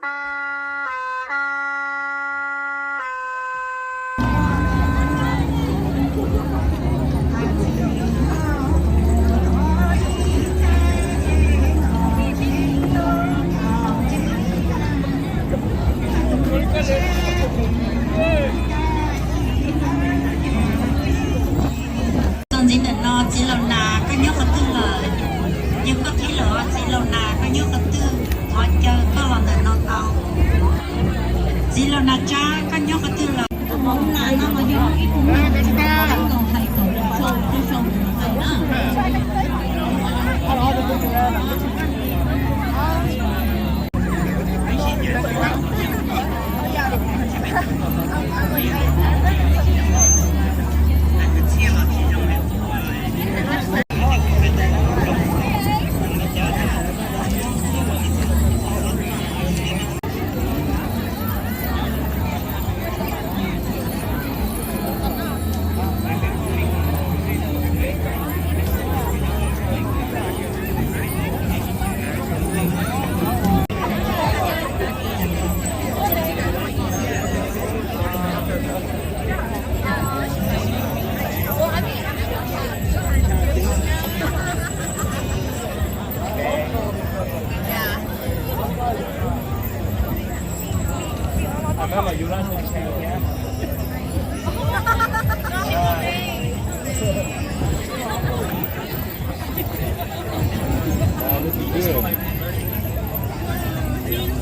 Txog ntxiv ntawm no, txiv laus Nas, koj nyob qhov twg lawm? Yog koj qhib lawm, txiv laus Nas, koj nyob qhov twg? Thov caw koj los ntawm no tau. Txiv laus Nas Tsab, koj nyob qhov twg lawm? Oh, looking good.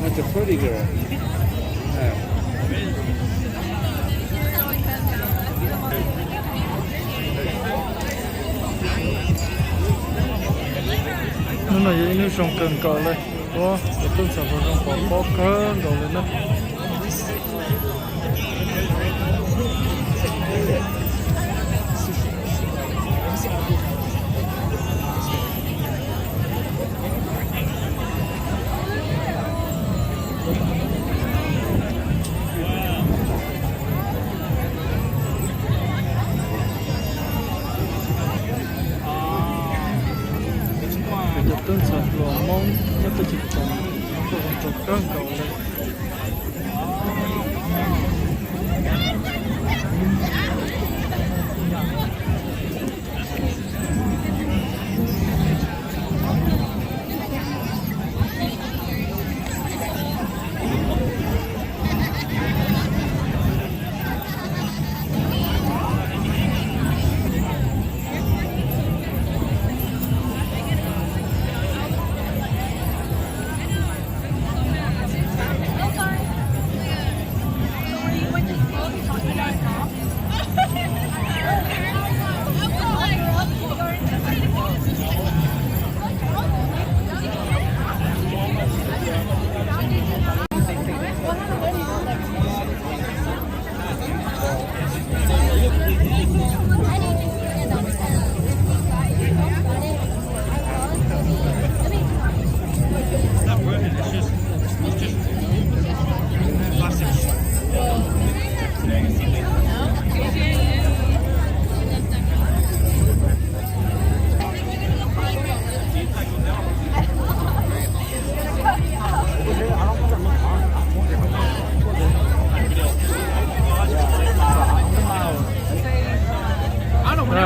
That's a pretty girl. Yeah. Hnub no yog ib hnub zoo kawg nkaus li. Ua cov tuaj ntxhais hluas zoo pom pob kawg nkaus li na. Cov tub ntxhais hluas Hmoob nyob peb tsev tsev, ua zoo rau kawg nkaus li.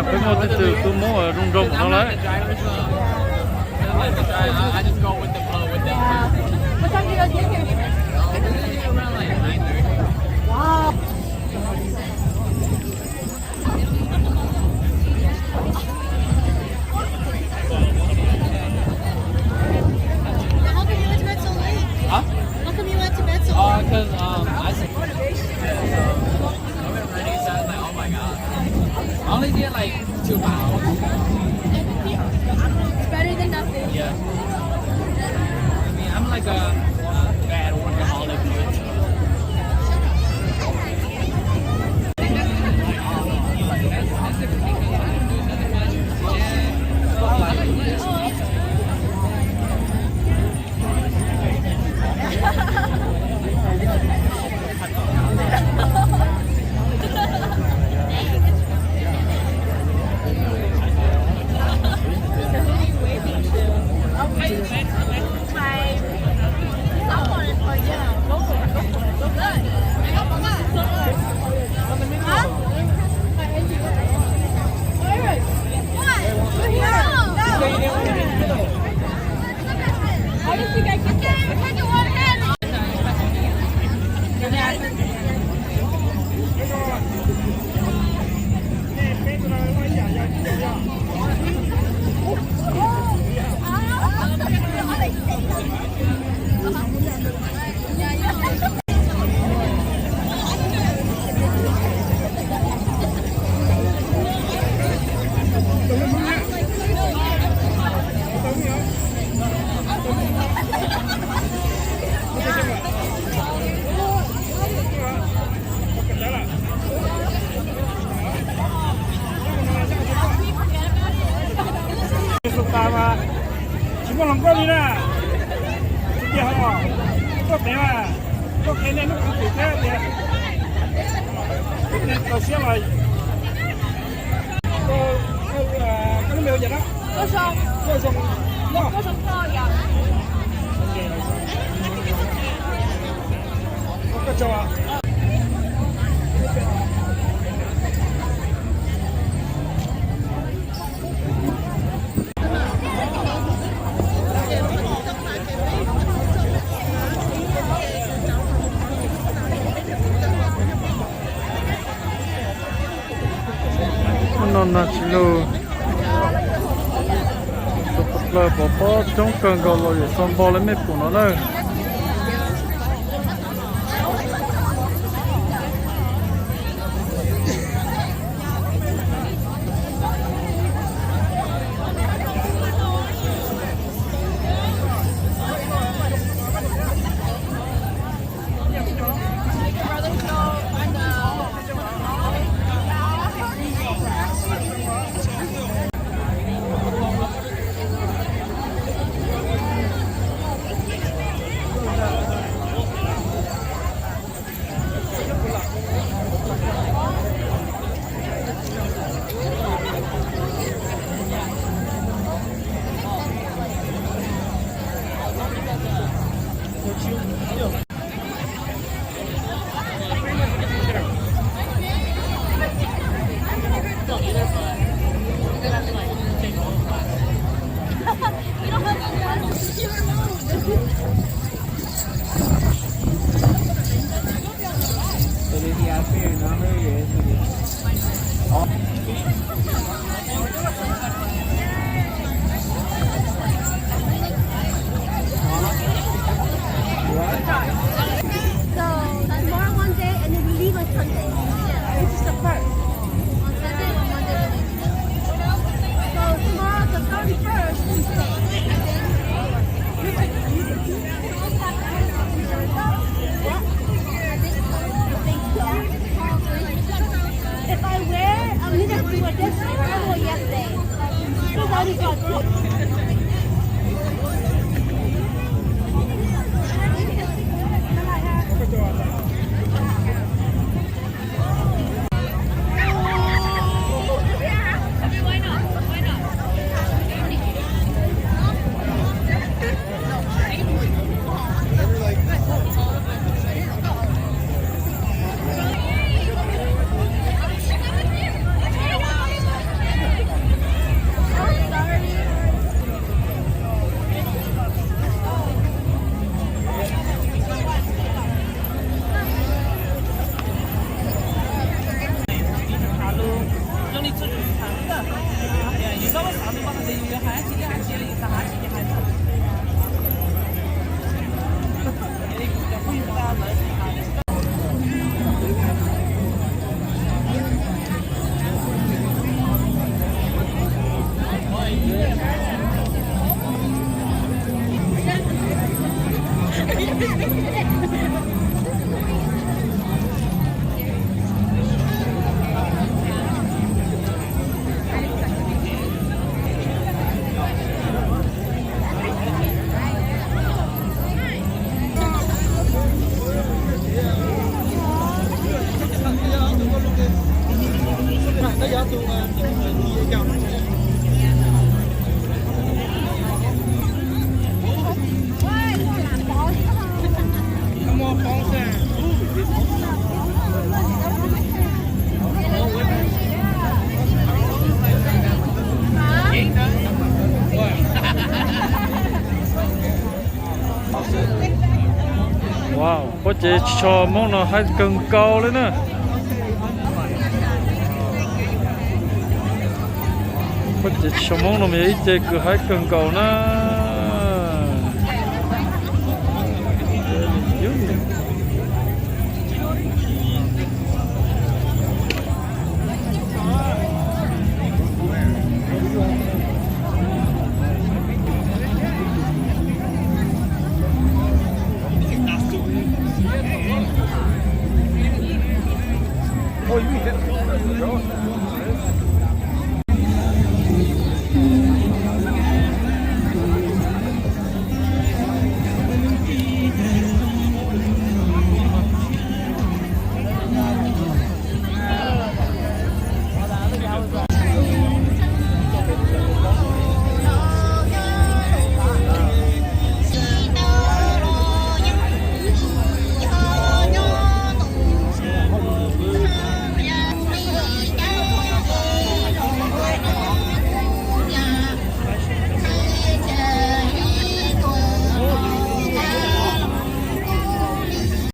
Peb muaj tej tug tub Hmoob zoo nraug no lawm. Huh? How come you went to bed so late? Uh, 'cause, um, I s- I went running, so I was like, oh my God. I only did, like, two miles. It's better than nothing. Yeah. I mean, I'm like a, a bad workaholic, dude. Koj qhia nej lub hwj chim thiab tias nej txaus siab los, koj lub npe hu cas na? Koj zoo, koj zoo. Hnub no nag tsis lug, tus pov dlawg pov pob coob kawg nkaus los yawm xov npog li mej pum no na. So tomorrow one day, and then we leave on Sunday. This is the first. On Sunday or Monday we leave. So tomorrow the thirty-first we stay, and then if I wear, I'm needed to do a different travel yesterday. Because I only got two. Wow, pob cev tsho Hmoob no haib kawg nkaus li na. Pob cev tsho Hmoob no mas yog ib ce kws haib kawg nkaus na.